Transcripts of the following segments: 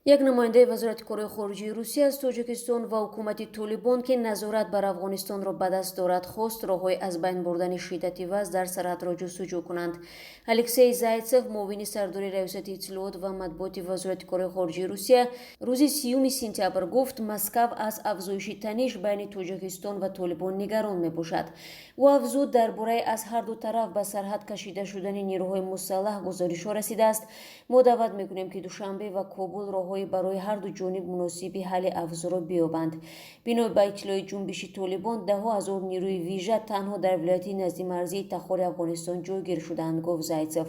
Як намояндаи Вазорати корҳои хориҷии Русия аз Тоҷикистон ва ҳукумати Толибон, ки назорат бар Афғонистонро ба даст дорад, хост роҳҳои аз байн бурдани шиддати вазъ дар сарҳадро ҷустуҷӯ кунанд. Алексей Зайцев, муовини сардори Раёсати иттилоот ва матбуоти Вазорати корҳои хориҷии Русия, рӯзи 30 сентябр гуфт, Москав аз афзоиши таниш байни Тоҷикистон ва Толибон нигарон мебошад. Ӯ афзуд, дар бораи аз ҳарду тараф ба сарҳад кашида шудани нерӯҳои мусаллаҳ гузоришҳо расидааст. Мо даъват мекунем, ки Душанбе ва Кобул роҳҳои барои ҳарду ҷониб муносиби ҳалли авзоъро биёбанд. Бино ба иттилои ҷунбиши Толибон, даҳҳо ҳазор нерӯи вижа танҳо дар вилояти наздимарзии Тахори Афғонистон ҷойгир шудаанд, гуфт Зайцев.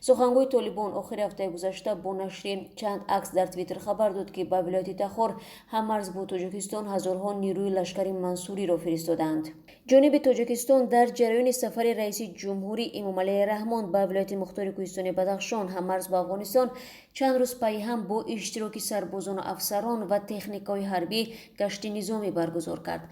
Сухангӯи Толибон охири ҳафтаи гузашта бо нашри чанд акс дар Твиттер хабар дод, ки ба вилояти Тахор, ҳаммарз бо Тоҷикистон, ҳазорҳо нерӯи лашкари Мансуриро фиристодаанд. Ҷониби Тоҷикистон дар ҷараёни сафари раиси ҷумҳурӣ Эмомалӣ Раҳмон ба вилояти мухтори кӯҳистони Бадахшон, ҳаммарз бо Афғонистон, чанд рӯз пайи ҳам бо иштироки сарбозону афсарон ва техникаҳои ҳарбӣ гашти низомӣ баргузор кард.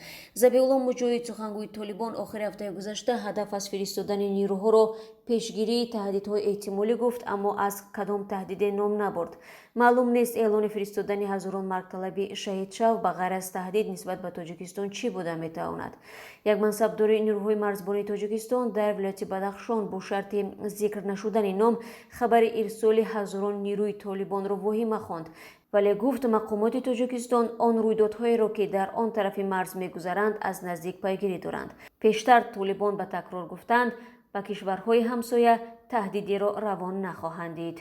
Забиулло Муҷоҳид, сухангӯи Толибон, охири ҳафтаи гузашта ҳадаф аз фиристодани нерӯҳоро пешгирии таҳдидҳои эҳтимолӣ гуфт, аммо аз кадом таҳдиде ном набурд. Маълум нест, эълони фиристодани ҳазорон маргталаби шаҳидшав ба ғайр аз таҳдид нисбат ба Тоҷикистон чӣ буда метавонад. Як мансабдори нерӯҳои марзбонии Тоҷикистон дар вилояти Бадахшон бо шарти зикр нашудани ном хабари ирсоли ҳазорон нерӯи Толибонро воҳима хонд, вале гуфт, мақомоти Тоҷикистон он рӯйдодҳоеро, ки дар он тарафи марз мегузаранд, аз наздик пайгирӣ доранд. Пештар Толибон ба такрор гуфтанд, ба кишварҳои ҳамсоя таҳдидеро равон нахоҳанд дид.